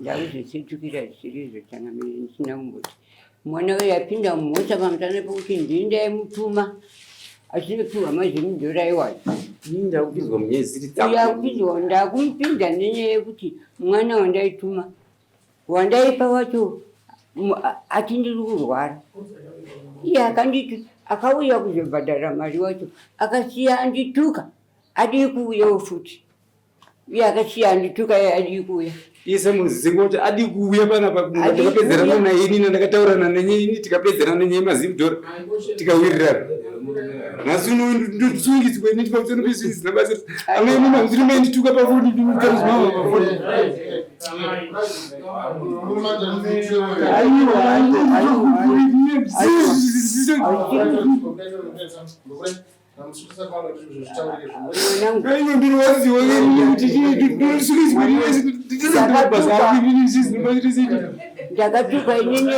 Ndakuzvitsitukira zvisiri izvo changamire ndisina kumboti mwana uyu apinda mumhosva pamusana pekuti ndini ndaimutuma achinopiwa mazimudhora iwayo. Ini ndakupinzwa munyaya dzisiri dzangu. Yakupinzwa ndakumupinza nenyaya yekuti mwana wandaituma wandaipa wacho ati ndiri kurwara iye akanditi akauya kuzobhadhara mari wacho akasiya andituka adii kuuyawo futi Iye akasiya andituka iye adii kuuya. Iye Simon kuti adii kuuya panapa ndakapedzerana naye inini ndakataurana nenye ini tikapedzerana nenye yemazimdora tikawirirana. Nhasi uno ndosungidzwa ini pamusoro pezvinhu zvisina basa. Amai imimi hamusiri maindituka pafoni ndikutaura mama pafoni. Aiwa Ndakatuka inini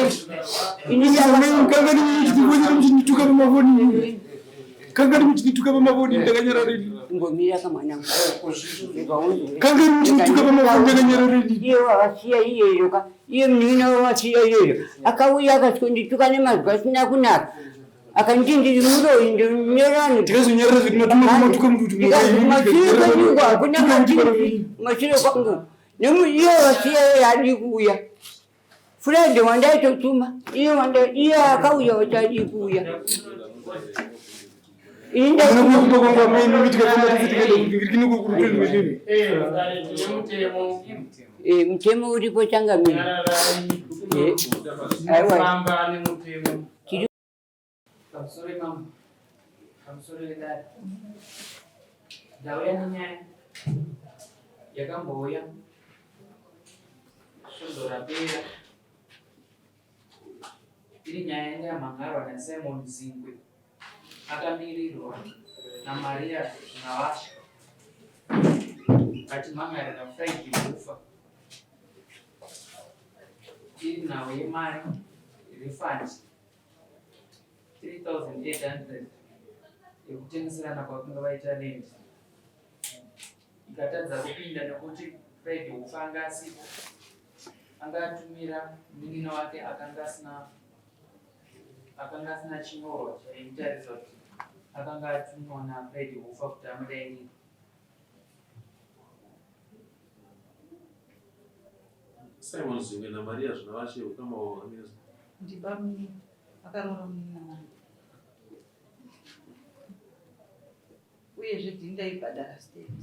kangani muchindituka pamavoni ndakanyarara ini ngomira kamwana kangani muchindituka pamavoni ndakanyarara ini iye wakasiya iyeyo ka iye munin'ina wawasiya iyeyo akauya akasondituka nemazwi asina kunaka Akanditi ndiri muroyi ndinonyerani. Tikazonyarara zvedu matuma matuka muti Mashure kwangu hakuna matindi mashure kwangu. Nemu iye wasiya iye haadi kuuya. Friday wandaitotuma iye wanda iye akauya wacho haadi kuuya. Ini ndakupa kwangu amai mimi tikafamba tese tikaenda kugirikini kurutendu Eh, mutemo uripo changamire. Eh, aiwa. Tiri Pamusoro imambo, pamusoro vedare. Ndauya nenyaya yakambouya svondo rapera iri nyaya yanga yamhan'arwa naSimon Zingwe akamirirwa naMaria Zvinavashe vachimhan'arira Friday Hufa iri nhau yemari refund 3800 yekutengeserana kwakanga vaita land ikatadza kupinda nekuti Fred Hufa anga asipo anga atumira munin'ina wake akanga asina akanga asina chinyorwa chaimutaridza kuti akanga atumwa naFred Hufa kuti amudairire. Simon Zingwe naMaria Zvinavashe ukama hwavo hwakamira sei? Ndibamnini akaroora munin'ina wangu uyezve ndini ndaibhadhara stand.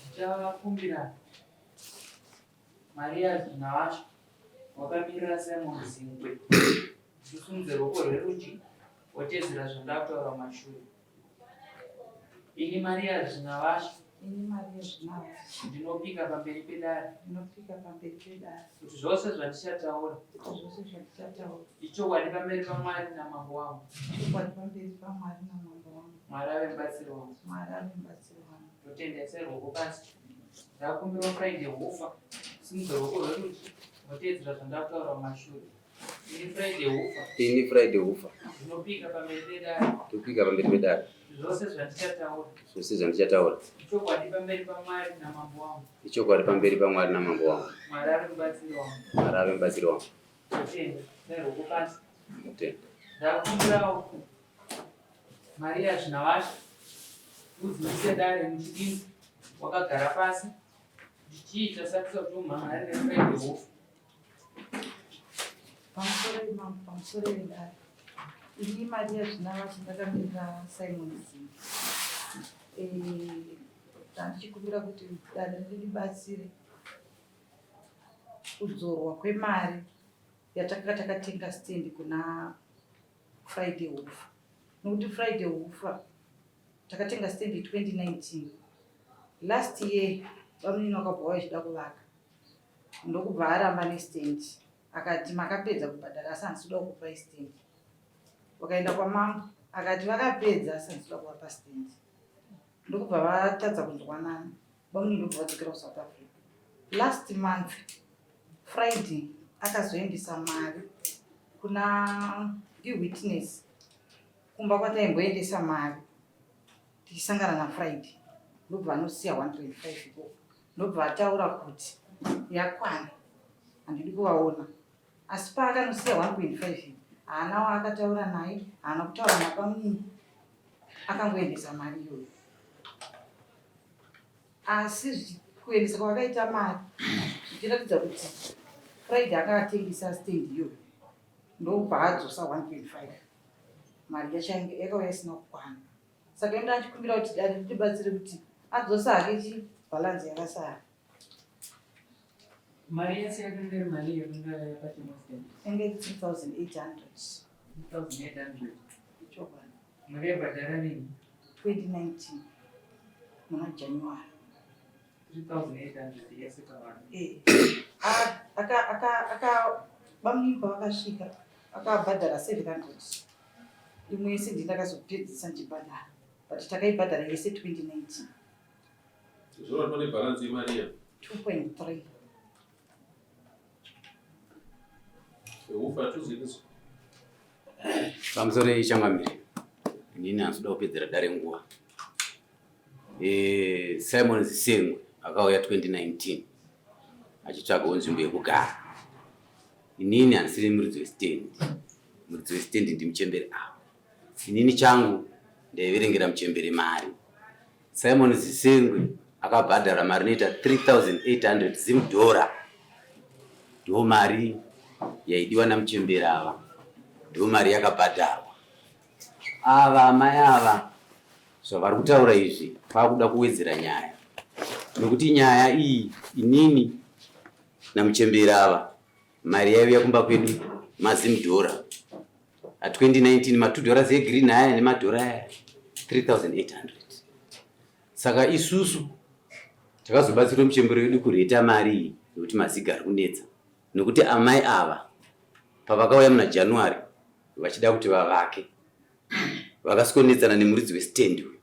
Ndichavakumbira Maria Zvinavashe wakamirira Simon Zingwe Usumudze ruoko rwerudyi wotedzera zvandakutaura mumashure. Ini Maria Zvinavashe. Ini Maria Zvinavashe. Ndinopika pamberi pedare. Ndinopika pamberi pedare. Kuti zvose zvandichataura. Kuti zvose zvandichataura. Ichokwadi pamberi paMwari namambo wangu. Ichokwadi pamberi paMwari namambo wangu. Mwari ave mubatsiri wangu. Mwari ave mubatsiri wangu. Ndotenda isai ruoko pasi. Ndakumbira Friday hufa. Simudza ruoko rwerudyi wotedzera zvandakutaura mumashure. Ini Friday Hufa. Ini Friday Hufa. Ndinopika pamberi pedare. Ndinopika pamberi pedare. Zvose zvandichataura. Zvose zvandichataura. Ichokwadi pamberi paMwari namambo wangu. Ichokwadi pamberi paMwari namambo wangu. Mwari ave mubatsiri wangu. Mwari ave mubatsiri wangu. Totenda. Dai pasi. Totenda. Ndakumbirawo Maria Zvinavashe uzivise dare muchidini wakagara pasi ndichii chasakisa kuti umhan'arire Friday Hufa. Pamusoro imambo, pamusoro vedare. Ini Maria Zvinavashe ndakamirira Simon Zimbi. Eh, Ndandichikumbira kuti dare rindibatsire kudzorwa kwemari yatakanga takatenga stand kuna Friday Hufa. Nokuti Friday Hufa takatenga stand 2019. Last year bamunini wakabva wachida kuvaka. Ndokubva aramba nestand akati makapedza kubhadhara asi handisi kuda kukupai stand. Wakaenda kwamambo akati vakapedza asi handisi kuda kuvapa stand. Ndokubva vatadza kunzwanana bamunini ndokubva vadzokera kuSouth Africa. Last month Friday akazoendesa mari kuna ndiwitness. kumba kwataimboendesa mari tichisangana naFriday, ndobva anosiya 1.5 ikoko, ndobva ataura kuti yakwana, handidi kuvaona. Asi paakanosiya 1.5 haana waakataura naye, haana kutaura napamunini, akangoendesa mari iyoyo. Asi kuendesa kwakaita mari zvichiratidza kuti Friday akatengesa stand iyoyo, ndobva adzosa 1.5. Mari yacho yakauya isina kukwana, saka enda achikumbira kuti dare ritibatsire kuti adzosa hake chi balance yakasara. Mari yese yakanga iri mari yakanga yakatengwa stand? Yange 3800. 2800? Chokwadi. Mari yabhadhara rini? 2019 muna January. 3800 yese pavanhu? Eh, bamunini pavakasvika akabhadhara 700, imwe yese ndii ndakazopedzisa ndichibhadhara, but takaibhadhara yese 2019. Zvoreva pane bharansi yemari ya 2.3. Hufa tuziviso. Pamusoro ichangamire, inini handisi kupedzera dare nguva. Simon Zisengwe akauya 2019 achitsvagawo nzvimbo yekugara. Inini handisiri muridzi westendi, muridzi westendi ndimuchembere ava. Inini changu ndaiverengera muchembere mari. Simon Zisengwe akabhadhara mari inoita 3800 zimdhora, ndo mari yaidiwa namuchembere ava, ndo mari yakabhadharwa. Ava amai ava zvavari kutaura izvi kwakuda kuwedzera nyaya, nekuti nyaya iyi inini namuchembere ava mari yaiuya kumba kwedu mazimdhora a2019, ma2 dollars egreen aya nemadhora aya 3800. Saka isusu takazobatsirwa muchembere wedu kureta mari iyi nekuti maziga ari kunetsa, nekuti amai ava pavakauya muna January vachida kuti vavake, vakasikonetsana nemuridzi westendi uyu.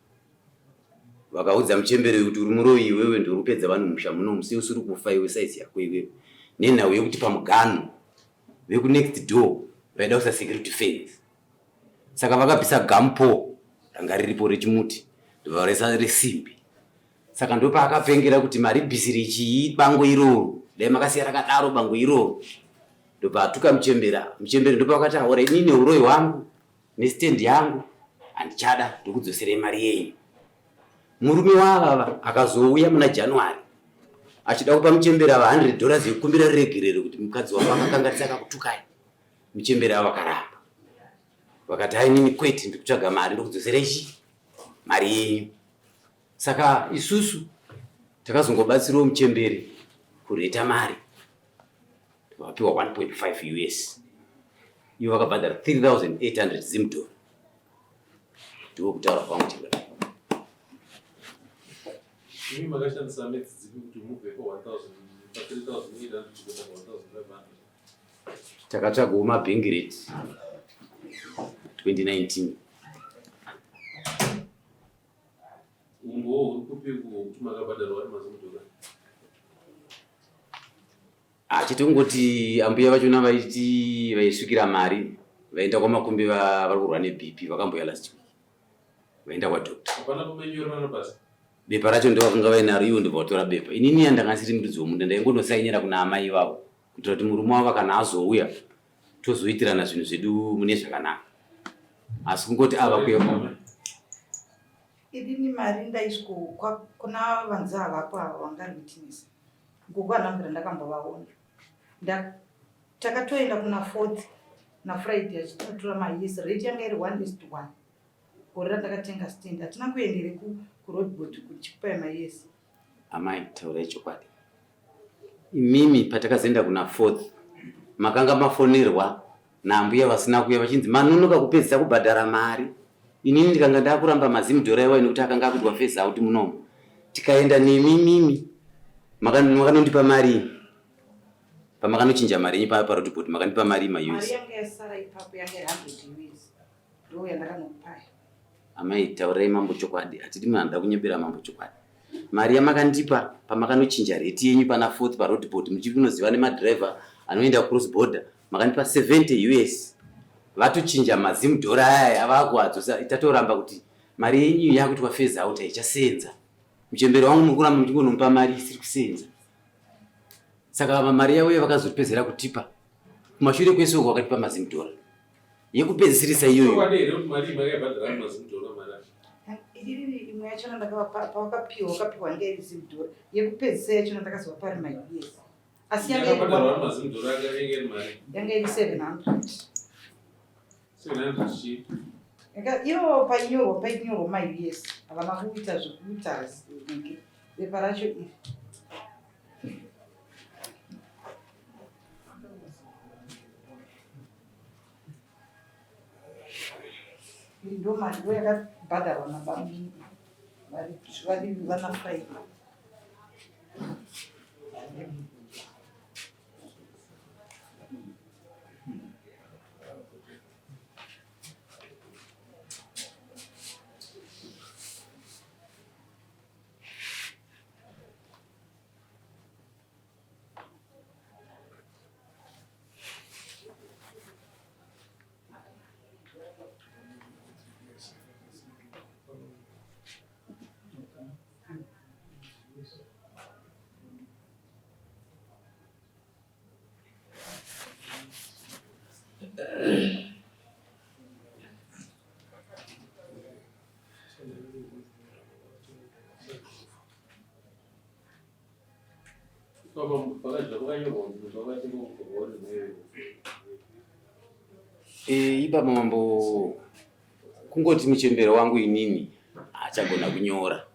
Vakaudza muchembere kuti uri muroyi iwewe, ndiuri kupedza vanhu musha muno, musi usiri kufa iwe, saizi yako iwewe, nenhau yekuti pamugano vekunext door vaida kuisa security fence. Saka vakabvisa gampo ranga riripo rechimuti, ndobva resimbi. Saka ndopaakapengera kuti maribhisiri chii bango iroro, dai makasiya rakadaro bango iroro. Ndobva atuka muchembera. Muchembere ndopakati aora, inini uroyi hwangu nestendi yangu handichada, ndokudzoserei mari yenyu. Murume wavava akazouya muna January achida kupa muchembere ava $100 yekukumbira regerero kuti mukadzi wako akakanganisa, akakutukai. Muchembere ava vakaramba, vakati ainini kwete, ndikutsvaga mari, ndokudzoserei chi mari yenyu. Saka isusu takazongobatsirawo muchembere kureta mari, vapiwa 1.5 US, ivo vakabhadhara 3800 zimdollar. Ndiko kutaura kwangu chembere. Imi makashandisa metsi dzipi kuti mubve pa 1000, pa 3800 kuenda pa 1500? Takatsvagawo mabank rate 2019. Umbowo huri kupi kuti makabhadharwa ari mazimudhora? Achitongoti ambuya vachona vaiti vaisvikira mari vaenda kwaMakumbi, vari kurwa neBP, vakamboya last week vaenda kwadoctor. Hapana kumenyorerana pasi? Bepa racho ndo vakanga vainaro ivo, ndobva vatora bepa. Inini yandanga ndisiri muridzi womunda, ndaingonosainira kuna amai ivavo kuitira kuti murume wavo kana azouya tozoitirana zvinhu zvedu mune zvakanaka. Asi kungoti ava kuya Inini mari ndaisiko kuna vanzi avapo ava vanga ri witness, gogo hanambira ndakambovaona. Takatoenda kuna fourth naFriday achitotora mayears, rate yanga iri 1:1. Gore randakatenga stand hatina kuendere kuroadboard kuti chikupai mayears. Amai, taurai chokwadi. Imimi patakazoenda kuna fourth makanga mafonerwa naambuya vasina kuuya vachinzi manonoka kupedzisa kubhadhara mari. Inini ndikanga ndakuramba mazimudhora iwayo nekuti akanga akuitwa phase out munomu. Tikaenda nemi, mimi makanondipa mari pamakanochinja mari yenyu paroadboard, makandipa mari Mari maUS. yanga yasara ipapo yanga iri 100 US, ndo yandakanokupai. Amai, taurai mambo chokwadi, hatidi munhu anoda kunyebera mambo chokwadi. Mari yamakandipa pamakanochinja rate yenyu pana fourth paroadboard muchiri kunoziva nemadhiraivha anoenda cross border, makandipa 70 US. Vatochinja mazimudhora aya avakuadzosa, tatoramba kuti mari yenyu yakuitwa phase out haichasenza. Muchembere wangu muri kuramba muchingonomupa mari isiri kusenza. Saka mari yavo yavakazotipedzera kutipa kumashure kwese uko vakatipa mazimudhora yekupedzisirisa iyoyo. Chokwadi here kuti mari iyi makaibhadhara mazimudhora mari acho? Iriri imwe yachona ndakavapa pawakapiwa wakapiwa nge iri zimudhora yekupedzisa yachona ndakazovapa ari maUS asi yanga iri Yakabhadharwa mazimudhora anga iri mari. yanga iri 700. 700 chii? Yanga ivo painyorwa painyorwa maUS havana kuita zvekuita nge bepa racho iri. Iri ndo mari ndo yakabhadharwa nabamini vari vari vana Friday. Ipapa mambo kungoti muchembere wangu inini achagona kunyora,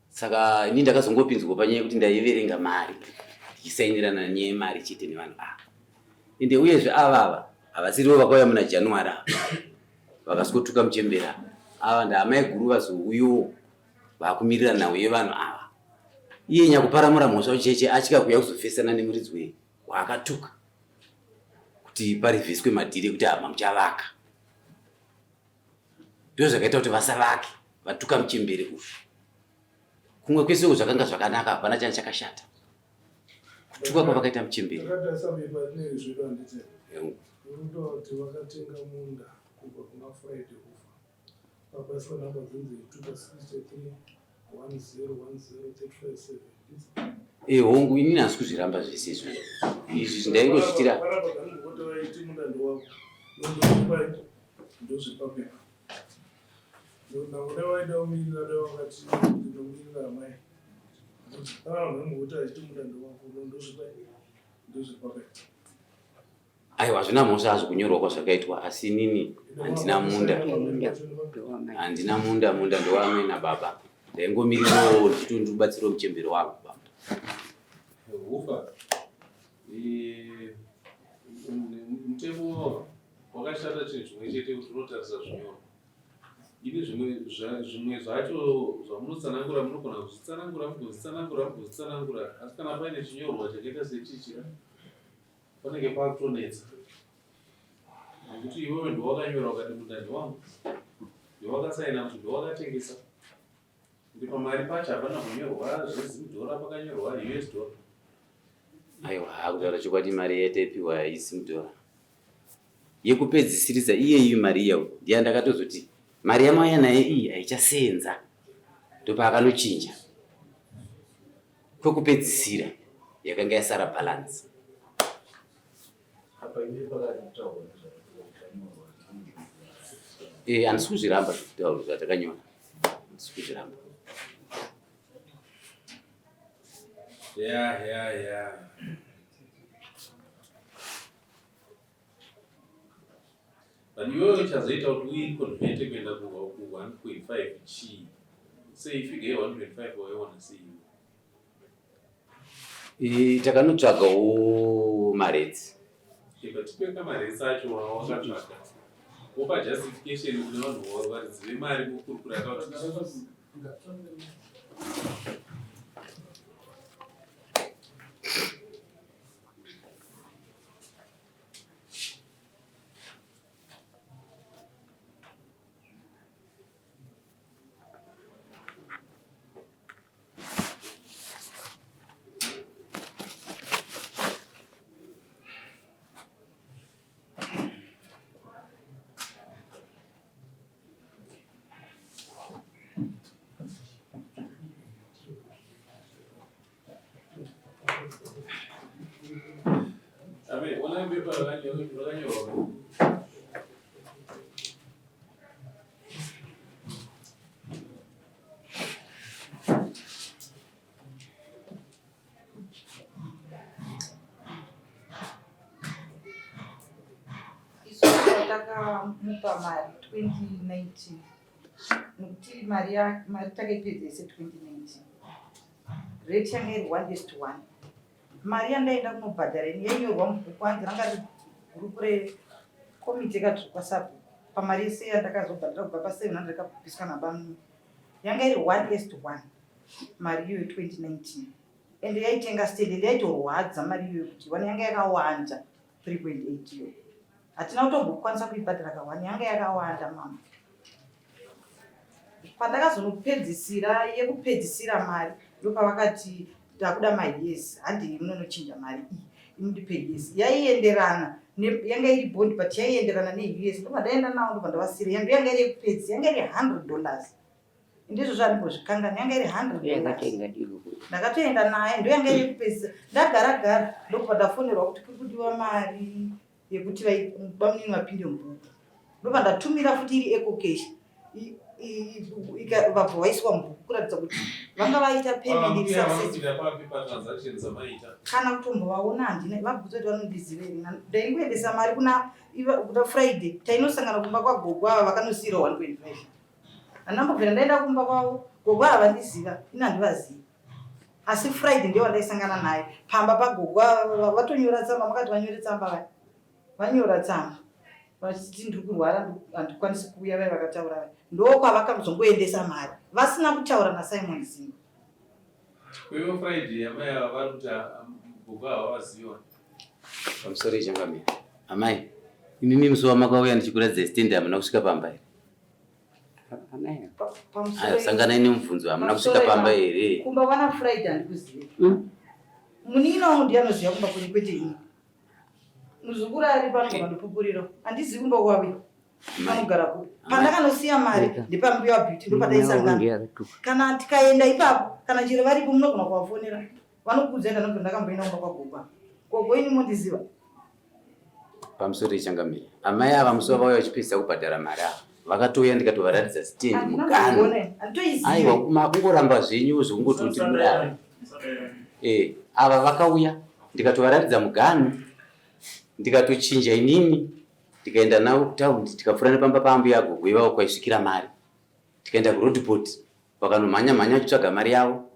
saka ini ndakazongopinzwa panyaya yekuti ndaiverenga mari ndichisainirana nenyaya yemari chete nevanhu ava. Ende uyezve avava havasirivo vakauya muna January ava vakasikotuka muchembere ava, ava ndaamai guru vazouyowo vakumirira nhau yevanhu ava. Iye nyakuparamura mhosva ucheche atya kuuya kuzofesana nemuridzi waakatuka kuti parivhiswe madhiri ekuti hama muchavaka. Ndozvakaita kuti vasavake vatuka muchembere uyu. Kumwe kwese uku zvakanga zvakanaka, hapana changa chakashata. Kutuka kwavakaita muchembere. Takatarisa bepa rine zvedu handiti? Rinotaura kuti vakatenga munda kubva kuna Friday Hufa. Pakaiswa namba dzinzi 2 63 10 10 35 7. Hongu, inini hasi kuzviramba zvese izvozvo. Izvi ndaingozvitira. Panapa kanongoti vaiti munda ndowako. Ndozvipa ndozvipa pepa. Naone vaida kumirira dai vakati ndinomirira amai. Pana vanhu vanongoti achiti munda ndowako ndozvipa ndozvipa pepa. Aiwa, hazvina mhosva hazvo kunyorwa kwazvakaitwa, asi inini handina munda. Handina munda, munda ndowamai nababa. Ndaingomirirawo ndichiti ndibatsirawo muchembere wangu baba. Hufa mutemo wakashata chinhu chimwe chete kuti unotarisa zvinyorwa. Ini zvimwe zvacho zvamunotsanangura munogona kuzvitsanangura mugozvitsanangura mugozvitsanangura, asi kana paine chinyorwa chakaita sechichi panenge pakutonetsa, nekuti iwewe ndowakanyora ukati munda ndewangu, ndowakasaina kuti ndowakatengesa, kuti pamari pacho hapana kunyorwa zvezimudhora, pakanyorwa US dollar. Aiwa, kutaura chokwadi mari yataipiwa izimudhora yekupedzisirisa iyeyi mari iya ndiya ndakatozoti mari yamauya nayo iyi haichasenza, ndopaakanochinja kwekupedzisira yakanga yasara balance. Handisi kuzviramba zvekutaura zvatakanyora, handisi kuzviramba. Ya ya ya but iwewe chazoita kuti uiconverte kuenda ku 1.5 chii? Sei figure ye 1.5 waiona sei iwe? Takanotsvagawo marates. But tipeka marates acho wawakatsvaga, wopa justification kune vanhu varidzi vemari vokurukura akauti. bepa rakanyorwa. Isu takamupa mari 2019 nokuti mari mari takaipedza yese 2019 rate yanga iri 1 is to 1 mari yandaenda kunobhadhara ini yainyorwa mubhuku hanzi ranga riri gurupu rekomiti yakadzvukwa sabhuku pamari yese yandakazobhadhara kubva pa 700 yakabviswa nabamnini yanga iri 1 is to 1 mari iyoyo 2019 ende yaitenga stand ende yaitorwadza mari iyoyo kuti wane yanga yakawanda 3.8 iyo hatina kutombokwanisa kuibhadhara kawani yanga yakawanda mama pandakazonopedzisira yekupedzisira mari ndopavakati takuda mayears handei munonochinja mari iyi imundipe years yaienderana yanga iri bond but yaienderana neus ndobva ndaenda nawo ndobva ndavasira yando yanga iri yekupedzisa yanga iri 100 dollars ndizvo zvandimbozvikangana yanga iri 100 dollars ndakatoenda naye ndo yanga iri yekupedzisa ndagara gara ndokubva ndafonerwa kuti kuri kudiwa mari yekuti bamunini vapinde mubhuku ndobva ndatumira futi iri ecocash vabva vaiswa mubhuku kuratidza kuti vanga vaita payment kana kutombovaona handina vabvunza kuti vanondiziva here ndaingoendesa mari kuna kuna friday tainosangana kumba kwagogo ava vakanosiira 1.5 handambobvira ndaenda kumba kwavo gogo ava vandiziva ini handivazivi asi friday ndiye wandaisangana naye pamba pagogo vatonyora tsamba makati vanyore tsamba vaya vanyora tsamba vachiti ndiri kurwara handikwanisi kuuya vaya vakataura vaya ndokwavakamuzongoendesa mari vasina kutaura nasimon zimba Kuivo Friday amai ava vari kuti gogo ava vaziva. Pamusoro ichangamira. Amai, imimi musi wamakauya ndichikuratidza stand hamuna kusvika pamba here? Ayo sanganai nemubvunzo hamuna kusvika pamba here? Kumba kwana Friday handikuzivi. Hmm? Munin'ina wangu ndiye anoziva kumba kwenyu kwete ini. Muzukuru ari pano pandopupurira. Handizivi kumba kwavo. Vanogara kupi? Pandakanosiya mari ndepambuya Beauty ndopataisangana. Kana tikaenda ipapo kana chero varipo munogona kuvafonera. Vanokuudzai kana ndakamboenda kumba kwagogo. Gogo ini mondiziva. Pamusoro ichangamire. Amai ava musi wavauya vachipedzisa kubhadhara mari ava vakatouya ndikatovaratidza stand mugano. Aiwa makungoramba zvenyu zvekungoti kuti mudaro. Eh, ava vakauya ndikatovaratidza mugano ndikatochinja inini ndikaenda navo kutaundi tikapfuura nepamba paambuya gogo ivavo kwaisvikira mari tikaenda kuroadport vakanomhanya mhanya vachitsvaga mari yavo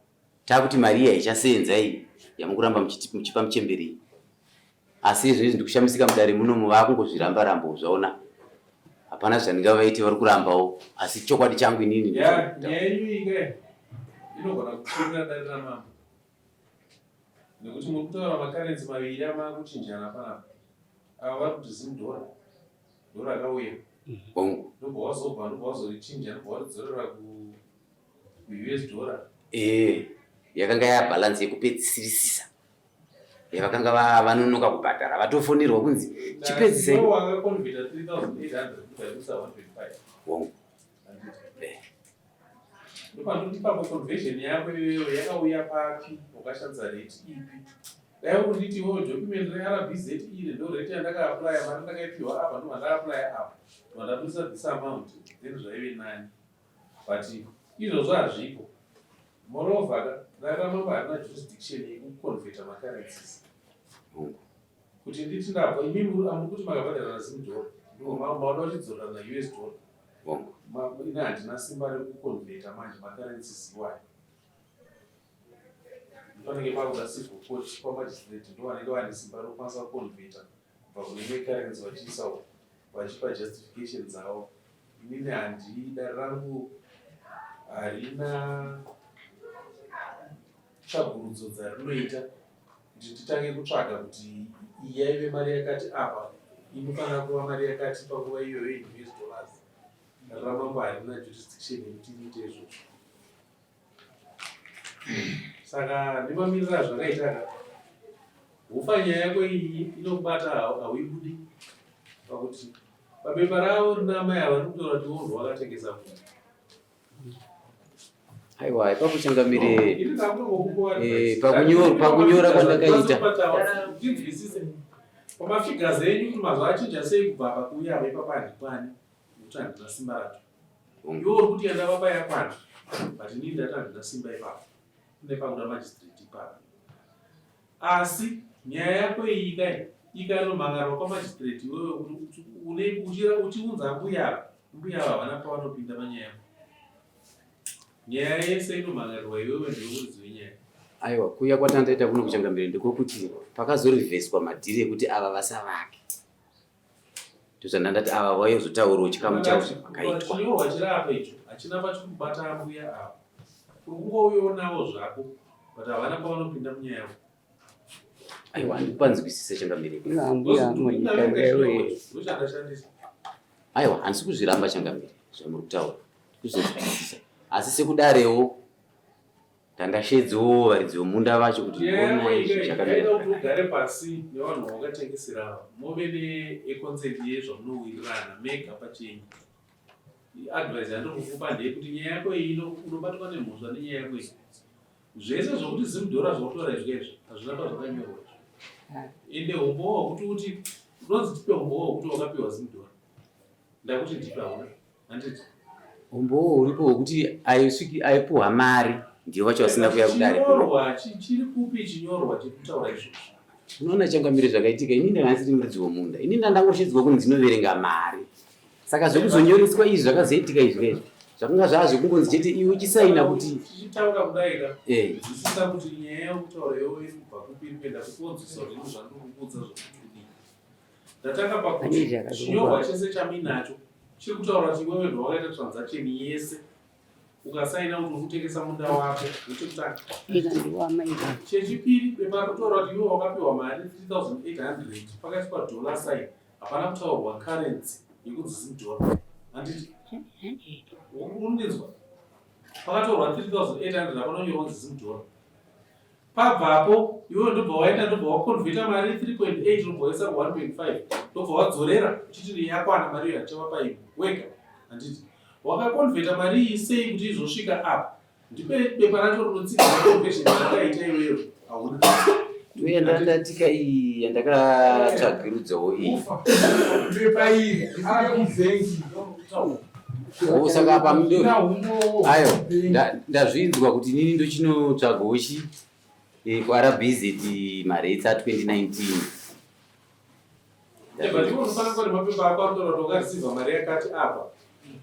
takuti mari iyi haichaseenza iyi yamukuramba muchipa muchembere iyi asi izvezvi ndikushamisika mudare munomu vakungozviramba ramba zvaona hapana zvandingavaite vari kurambawo asi chokwadi changu inini nyaya yenyu iyi inogona kukurira dare ramambo nekuti muri kutaura makarenzi maviri amakuchinjana panapa ava vari kuti zimdhora ndora rakauya ndobva wazobva ndobva wazorichinja ndobva waridzorera kuus dollar ee yakanga yabalance yekupedzisirisisa yavakanga vanonoka kubhadhara vatofonerwa kunzi chipedzisei wakaconverta 3800 kubva 1.5 hongu Ndopandoti ipapo conversion yako iyoyo yakauya papi wakashandisa rate ipi dai ukunditi iwewe document reRBZ iri ndo rate yandakaapplya mari ndakaipiwa apa ndobva ndaapplya apa ndobva ndabudisa this amount then zvaive nani but izvozvo hazvipo moreover ka raramamba harina jurisdiction yekuconverta macurrencies kuti nditi ndabva imimi muri kuti makabhadhara nazimdollar maoda uchidzorera naus dollar ini handina simba rekuconverta manje macurrencies iwayo panenge pakuda civil court kwamagistrate ndo vanenge vane simba rekukwanisa kuconverta kubva kune imwe currency vachiisa vachipa justification dzavo inini handii dare rangu harina tsvagurudzo dzarinoita kuti titange kutsvaga kuti iyi yaive mari yakati apa inofanira kuva mari yakati panguva iyoyo in US dollars. Ramambo harina jurisdiction yekuti riite izvozvo. Saka nemamiriro azvakaita ka hufa nyaya yako iyi inokubata hauibudi pakuti pabepa ravo rina amai ava rikutora kuti iwo ndowakatengesa munhu. Aiwa, ipapo changamire eh, pakunyora kwandakaita. Pamafigures enyu kuti mazuva achinja sei kubva apa kuuya apa ipapa handikwani nekuti handina simba racho. Iwe uri kuti yandavapa yakwana but inini ndati handina simba ipapo. Kune pakuda magistrate ipapo. Asi nyaya yako iyi kai ikanomhan'arwa kwamagistrate iwewe une uchiunza ambuya ava mbuya ava havana pavanopinda panyaya yako. Nyaya yese inomhan'arirwa iwewe ndiwe muridzi wenyaya. Aiwa, kuuya kwatandaita kuno kuchangamire ndekwekuti pakazorivheswa madhiri ekuti ava vasavake. Ndozvandandati ava vaizotaurawo chikamu chavo zvavakaitwa. Chinyorwa chiri apa icho hachina pachikubata ambuya ava. Uri kungouyawo navo zvako but havana pavanopinda munyaya yavo. Aiwa, handikupanzwisisa changamire. Ambuya munyika Ndochandashandisa. Aiwa, handisi kuzviramba changamire zvamuri kutaura. Kuzozwisisa. Asi sekudarewo ndandashedzawo varidzi vemunda vacho kuti onai zvinhu zvakamira Yaida kuti ugare pasi nevanhu vawakatengesera ava muve neconsent yezvamunowirirana mega pachenyu. Advice yandiri kukupa ndeyekuti nyaya yako iyi unobatwa nemhosva nenyaya yako iyi. Zvese zvokuti zimudhora zvakutora izvi izvi hazvina pazvakanyorwa izvi. Ende umbowo hwekuti uti unonzi tipe umbowo hwekuti wakapiwa zimudhora. Ndakuti ndipe hauna. Handiti? Umbowo huripo hwekuti aisviki aipuhwa mari ndivo vacho vasina kuya kudare. Chinyorwa chiri kupi chinyorwa chiri kutaura izvozvo? Unoona changamire zvakaitika ini ndanga ndisiri muridzi womunda. Ini ndandangoshidzwa kunzi ndinoverenga mari. Saka zvekuzonyoreswa izvi zvakazoitika izvi izvi zvakanga zvava zvekungonzi chete iwe uchisaina kuti tichitaura kudai ka eh nzwisisa kuti nyaya yekutaura iwewe iri kubva kupi iri kuenda kupi wonzwisisa kuti ini zvandiri kukuudza zvokuti kudii. Ndatanga pakuti chinyorwa chese chamuinacho chiri kutaura kuti iwewe ndowakaita transaction yese ukasaina kuti uri kutengesa munda wako ndechekutanga. Chechipiri bepa rinotaura kuti iwe wakapiwa mari 3800 pakaiswa dollar sign hapana kutaurwa currency yekunzi zimdollar handiti unonzwa pakatorwa 3800 hapana kunyorwa kunzi zimdollar Pabvapo iwewe ndobva waenda ndobva waconverta mari 3.8 ndobva waisa ku 1.5 ndobva wadzorera uchiti yakwana mari iyo yachavapa iwe wega handiti wakaconverta mari iyi sei kuti izosvika apa ndipe bepa racho rinotsigira conversion yawakaita iwewe hauna Ndoyandandatika iyi yandakatsvagirudzawo iyi. Bepa iri risiri Oh, saka apa ndo ayo ndazvinzwa kuti inini ndochinotsvagawo chi eh, kuRBZ maretsa 2019 Eh, but iwe unofanira kuva nemapepa ako anotaura kuti wakareceiva mari yakati apa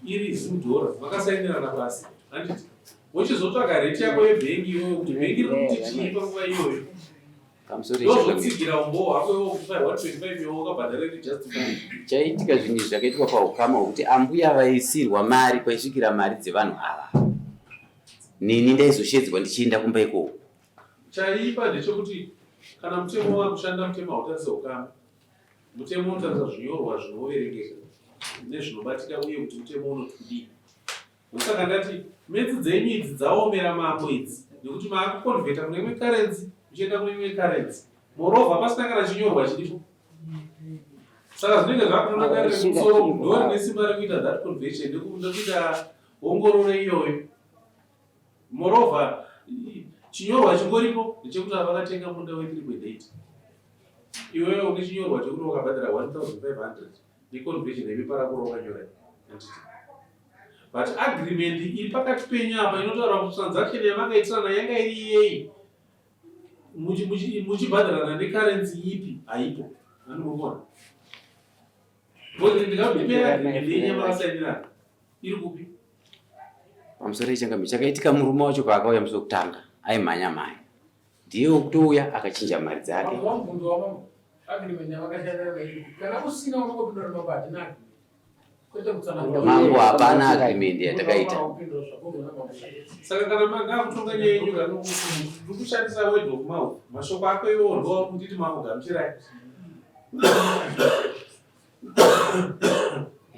iri zimudhora makasainirana pasi handiti wochizotsvaga rate yako yebhengi iyoyo kuti bhengi riri kuti chii panguva iyoyo Pamusoro ichaka Ndozotsigira umbowo hwako iwe kuti 125 iwe wakabhadhara iri justify. Chaiitika zvinhu izvi zvakaitika paukama hwekuti ambuya vaisirwa mari kwaisvikira mari dzevanhu ava. Neni ndaizoshedzwa ndichienda kumba ikoko. Chaipa ndechekuti kana mutemo wakushanda mutemo hautarise ukama. Mutemo unotarisa zvinyorwa zvinoverengeka nezvinobatika uye kuti mutemo unoti kudii. Ndosaka ndati metsi dzenyu idzi dzaomera mambo idzi nekuti maakuconverta kune imwe currency muchienda kune imwe currency moreover pasina kana chinyorwa chiripo saka zvinenge zvakutoda dare remusoro ndo rine simba rekuita that conversion nekuita ongororo iyoyo moreover chinyorwa chingoripo ndechekuti avakatenga munda we 3.8 iwewe une chinyorwa chekuti wakabhadhara 1500 neconversion yebepa rako rawakanyora handiti but agreement iri pakati penyu apa inotaura kuti transaction yamakaitirana yanga iri yei muchibhadharana necurrency ipi haipo andimukuona because ndikakupe agreement yenyu yamakasainirana iri kupi Pamusoro yechangamire chakaitika murume wacho paakauya musi wekutanga aimhanya mhanya ndiye wekutouya akachinja mari dzake. Wamubvunzo wamambo agreement yavakashandira iri kana usina unongopindura mambo hatina agreement kwete kutsanangura. Mambo hapana agreement yatakaita. Saka kana manga kutonga nyaya yenyu kana ndiri kushandisa word of mouth mashoko ako iwowo ndo kunditi mambo gamuchirai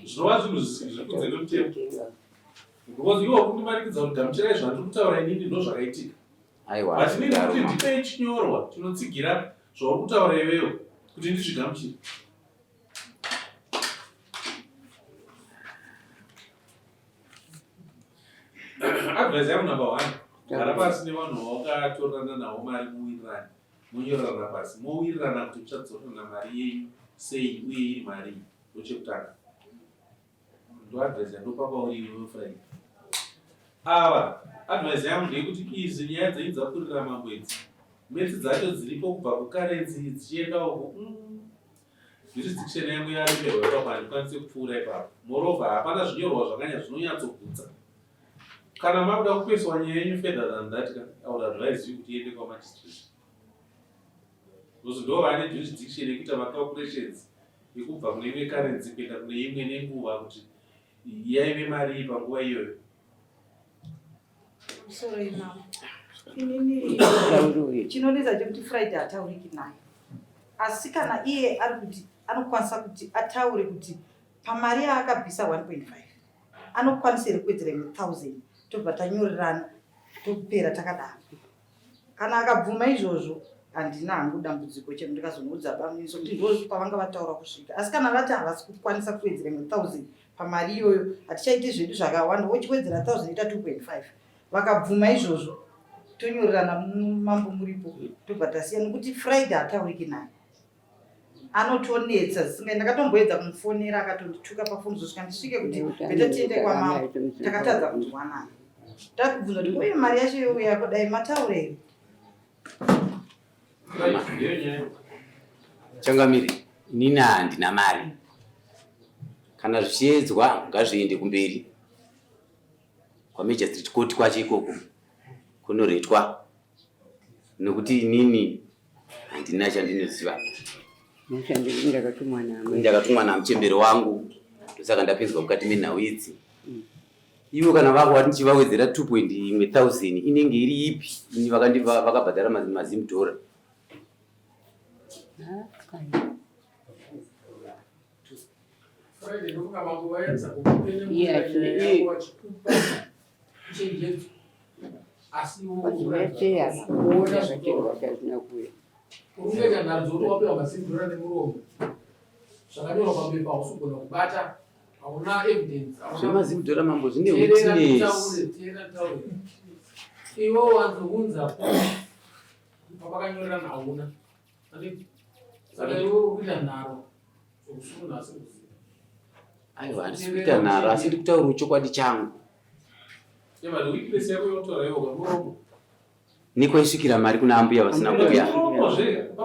zvinova zvinhu zviri kunze kwemutemo because iwe wakundimanikidza kuti gamuchirai zvandiri kutaura inini ndo zvakaitika Aiwa. But inini kuti ndipei chinyorwa chinotsigira zvauri kutaura iwewe kuti ndizvigamuchire. Advice yangu number one, gara pasi nevanhu vawakatorana navo mari muwirirane. Monyorerana pasi mowirirana kuti muchadzorerana mari yenyu sei uye iri marii. Ndochekutanga. Ndoadvice yandopa kwauri iwewe Friday. Ava advice yangu ndeyekuti izvi nyaya dzenyu dzakurira mambo idzi. Metsi dzacho dziripo kubva kukarenzi dzichienda uko. Jurisdiction yangu yaremerwa ipapo handikwanise kupfuura ipapo. Moreover hapana zvinyorwa zvakanya zvinonyatsogutsa. Kana makuda kupeswa nyaya yenyu further than that ka, I would advise you kuti iende kwamagistrate. Because ndo vane jurisdiction yekuita macalculations ekubva kune imwe currency kuenda kune imwe nenguva kuti yaive marii panguva iyoyo. Sorry mama. Inini chinonetsa chekuti Friday hatauriki naye. Asi kana iye ari kuti anokwanisa kuti ataure kuti pamari yaakabvisa 1.5 anokwanisa here kuwedzera imwe 1000 tobva tanyorerana topera takadaro. Kana akabvuma izvozvo handina hangu dambudziko chero ndikazonoudza bamunini sokuti ndo pavanga vataura kusvika. Asi kana vati havasi kukwanisa kuwedzera imwe 1000 pamari iyoyo hatichaiti zvedu zvakawanda wochiwedzera 1000 ita 2.5 vakabvuma izvozvo tonyorerana mambo muripo tobva tasiya nekuti Friday hatauriki naye anotonetsa zvisingai ndakatomboedza kumufonera akatondituka pafoni zosvika ndisvike kuti beta tiende kwamambo takatadza kunzwanana takubvunza kuti uye mari yacho youya kudai mataura here Changamire, inini handina mari. Kana zvichiedzwa ngazviende kumberi kwaMajor Street Court kwacho ikoko kunoretwa nekuti inini handina chandinoziva. Ndakatumwa namuchembere wangu ndosaka ndapinzwa mukati menhau idzi. Ivo kana vako vati ndichivawedzera 2 point imwe thousand inenge iri ipi ini vakabhadhara mazim dhora. Urikuita nharo dzokuti wapiwa mazim dhora nemuromo zvakanyorwa pabepa hausi kugona kubata hauna evidence Zvemazimudhora mambo zvine witness. Iwe wanzounza papakanyorerana hauna. Saka iwe uri kuita nharo dzokusununha asi kuziva. Aiwa handisi kuita nharo asi ndiri kutaura chokwadi changu. Yeah, but witness yako yotaura iwo kamuromo. Nekwaisvikira mari kuna ambuya vasina kuuya.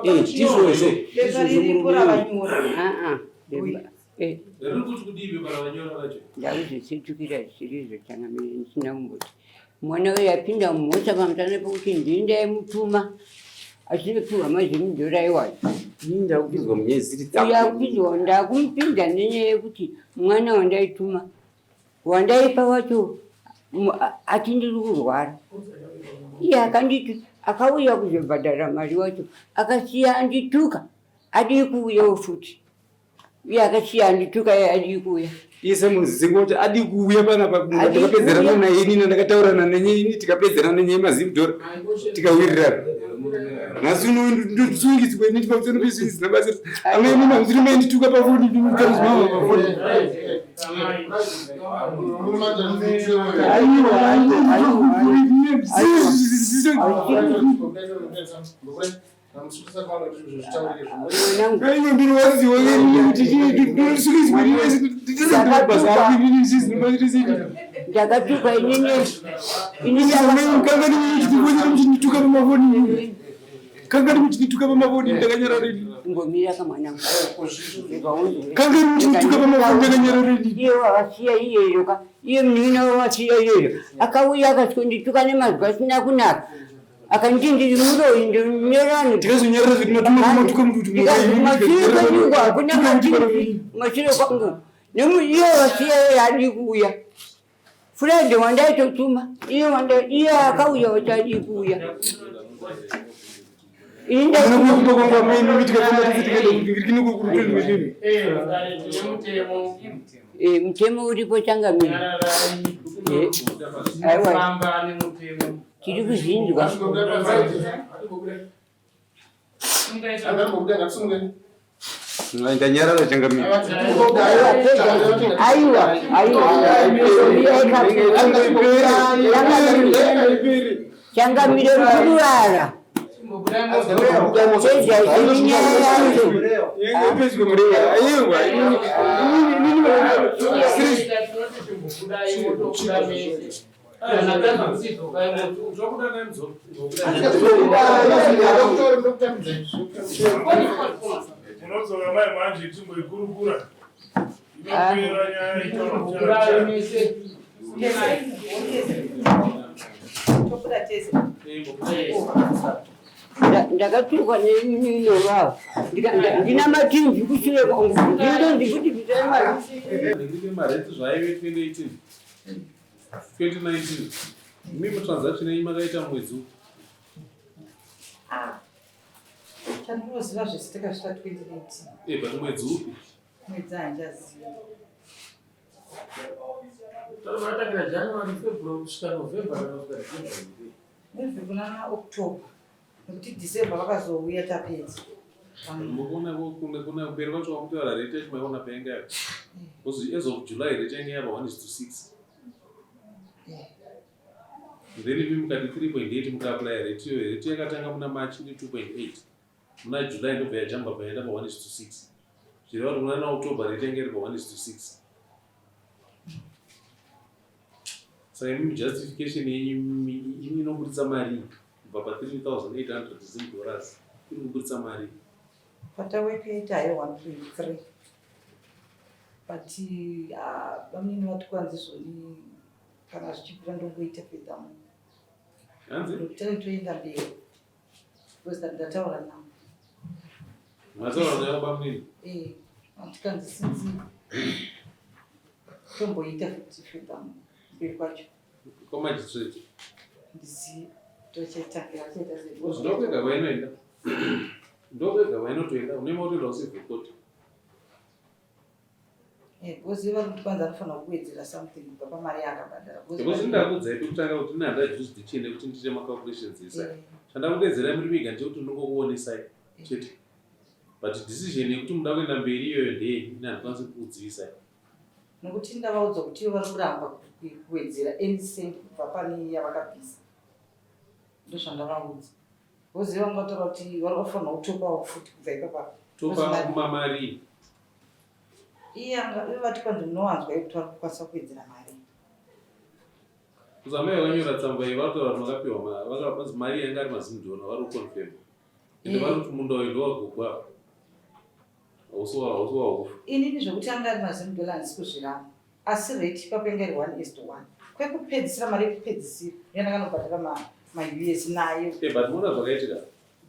Eh, ndizvozvo. Bepa riripo ravanyora. Ah, ah, Riri kuti kudii bepa ravanyora racho? Ndakuzvitsitukira zvisiri changamire ndisina kumboti mwana uyu apinda mumhosva pamusana pekuti ndini ndaimutuma achinopiwa mazimudhora iwayo. Ini ndakupinzwa munyaya dzisiri dzangu. Uyu akupinzwa ndakumupinza nenyaya yekuti mwana wandaituma wandaipa wacho ati ndiri kurwara. Iye akanditi akauya kuzobhadhara mari wacho akasiya andituka adii kuuyawo futi. Iye akasiya andituka iye adii kuuya. Iye semunhu kuti adii kuuya panapa tikapedzerana naye inini ndakataurana nenye ini tikapedzerana nenye mazimudhora tikawirirana. Nhasi uno ndosungitswa ini pamusoro pezvinhu zvisina basa. Amai inini hamusiri maindituka pafoni ndikutaura pafoni. Aiwa aiwa ndinowaziwa ndinosungiswa Ndakatuka inini. Kangani muchinituka pamafoni kangani muchinituka pamafoni ndakanyarara ini. Ngomira kamwana. Kangani muchinituka pamafoni ndakanyarara ini. Iye wakasiya iyeyo ka iye munin'ina wawasiya iyeyo akauya akasondituka nemazwi asina kunaka akanditi ndiri muroyi ndinyorani Tikazonyarara zvedu matuma matuka muti mashure kwenyuko hakuna mashure kwangu iye wasiya iye adii kuuya Friday wandaitotuma iye wanda iye akauya wacho adii kuuya ini Kuba kwangu amai tikafamba tese tikaenda kurutongo. Mutemo uripo changamire. Aiwa. Famba nemutemo. Tiri kuzvinzwa. Ndanyarara changamire. Aiwa, aiwa, changamire mukuru vara. Munodzoka mai manje timboikurukura. Inopera nyaya itaura. Tobuda tese. Ndakatukwa neinovava ndina matinji kushure kwangu ndinonzi kuti bvisai mari. Ndine mareti zvaive 2018 2019 imimi transaction yenyu makaita mwedzi upi? Ah. Chandinoziva zvese takazvita 2019. Eh, but mwedzi upi? Mwedzi handichaziva. Takatangira January, February kusvika November kana kusvika December. Maybe kuna October. Nekuti December vakazouya tapedza. Mukuona kuna kuna mberi kwacho kwakutaura rate yacho maiona painga yapo. Because as of July rate yange yava 1 is to 6. Then imi mukati 3.8 mukaapply rate iyoyo rate yakatanga muna March iri 2.8. Muna July ndobva yajamba paenda pa 1 is to 6. Zvireva kuti muna na October rate yange iri pa 1 is to 6. Saka imimi justification yenyu imi inoburitsa mari kubva pa 3800 Zim dollars iri kuburitsa mari. Patawekaita hayo 1.3 but ah, bamnini vati kwanzi zvoni kana zvichibvira ndongoita fedha munhu. Hanzi? Ndokuti toenda mberi. Because ndataura navo. Mataura navo bamnini? Eh, andikanzi sinzi tomboita futi fedha mberi kwacho. Kwa magistrate? Ndizive. Tochaitangira toita sei. Ndokwega kwainoenda. Ndokwega kwainotoenda. Unenge watoenda kucivil court. Eh, because vari kuti kwanza anofanira kuwedzera something kubva pamari yaakabhadhara. Because ndakuudzai pekutanga kuti ini handina jurisdiction yekuti ndiite macalculations ese. Eh. Chandakudedzerai muri mega ndechekuti ndingokuonesai chete. But decision yekuti muda kuenda mberi iyoyo ndeyenyu, ini handikwanisi kukudzivisai. Nokuti ndavaudza kuti ivo vari kuramba kuwedzera any cent kubva pane yavakabvisa. Ndozvandavaudza. Voziva vanga vataura kuti vari kufanira kutopawo futi kubva ipapa. Topa mamari. Iye anga ivo vati kwanzi munowanzwa yekuti vari kukwanisa kuwedzera mari. Kuzamai vakanyora tsamba iyi vatotaura kuti makapiwa vakapanzi mari yanga ari mazimudhona vari kuconfirm. Ende vari kuti munda uyu ndowagogo apa. Hausi wahufu. Inini zvekuti anga ari mazimudhona handisi kuzviramba. Asi rate ipapo yanga iri 1 is to 1. Kwekupedzisira mari yekupedzisira yandakanobhadhara maUS nayo. Eh, but muona zvakaitika.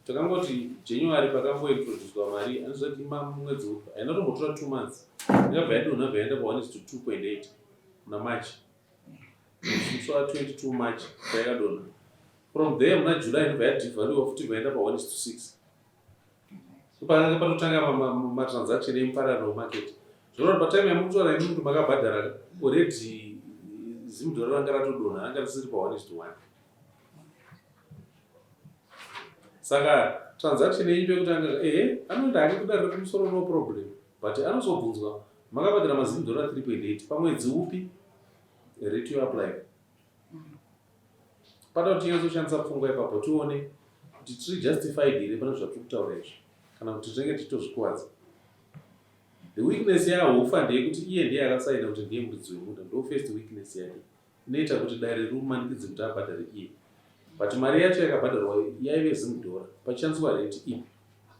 Takangoti January pakangointroducwa mari anozoti mwedzi upi haina kutombotora 2 months yakabva yadonha bva yaenda pa 1 is to 2.8 muna March. Musi wa 22 March payakadonha. From there muna July ndobva yadevaluwa futi bva yaenda pa 1 is to 6. Pakanga patotanga matransaction emuparallel market. Zvoreva kuti patime yamukutaura imi kuti makabhadhara already zimudhora ranga ratodonha ranga risiri pa 1 is to 1. Saka transaction yenyu pekutanga ehe anoenda hake kudare rekumusoro no problem but anozobvunzwa makabhadhara mazimudhora 3.8 pamwedzi upi rate you apply. Pada kuti tinyatsoshandisa pfungwa ipapo tione kuti tiri justified here pane zvatiri kutaura izvi kana kuti tinenge tichitozvikuvadza. The weakness yaHufa ndeyekuti iye ndiye akasaina kuti ndiye muridzi wemunda, ndo first weakness yake inoita kuti dare rimumanikidze kuti abhadhare iye. But mari yacho yakabhadharwa yaive zimudhora pachishandiswa rate ipi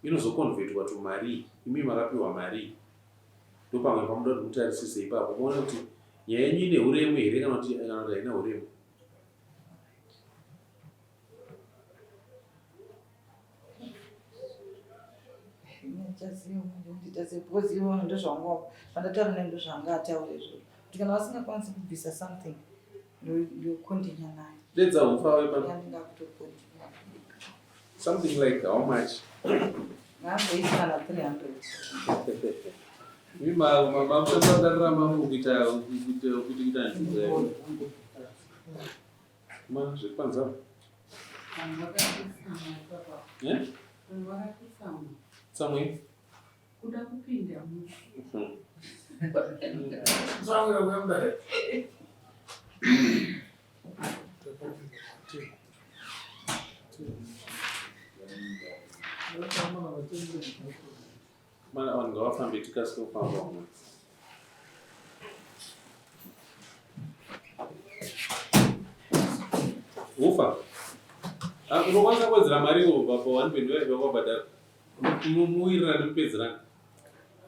inozoconvertwa to marii, imi makapiwa marii. Ndopamwe pamunoda kuti mutarisise ipapo muone kuti nyaya yenyu ine uremu here kana kuti haina uremu. Because ivo ndozvanga vandataura naye ndozvanga ataura izvozvo kuti kana vasingakwanisi kubvisa something ndokondinya nayo. Dedza hufa wepa. Ndingakutokondinya. Something like how much? Ngamboisa kana 300. Imi makushandisa mamu kuita kuita njuza. Ma zvekwanza. Eh? Tsamwe. Kuda kupinda mu. Tsamwe kuenda. Mana vanhu ngavafambe tikasike kufamba vamwe. Ufa. Ah, unokwanisa kuwedzera mari iwo pa 1.5 yakwabhadhara. Muwirirane mupedzerane.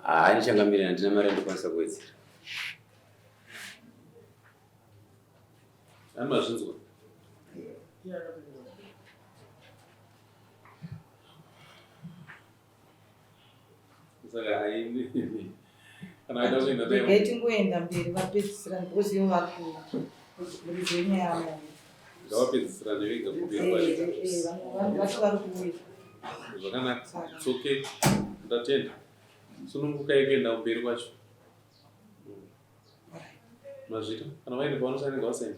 Haa ndichangamire handina mari yandokwanisa kuwedzera. Ani mazvinzwa? Saka haini kana aida kuenda dai Regai tingoenda mberi vapedzisirane because ivo vari muridzi wenyaya vamwe. Ngavapedzisirane vega kumberi kwacho. Vanhu vacho vari kuuya. Zvakanaka. It's okay. Ndatenda. Sunungukai kuenda kumberi kwacho. Mazvita. Kana vaine pavanosaina ngavasaina.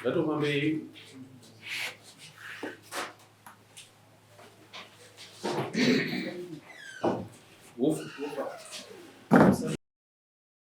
Ngatofambei.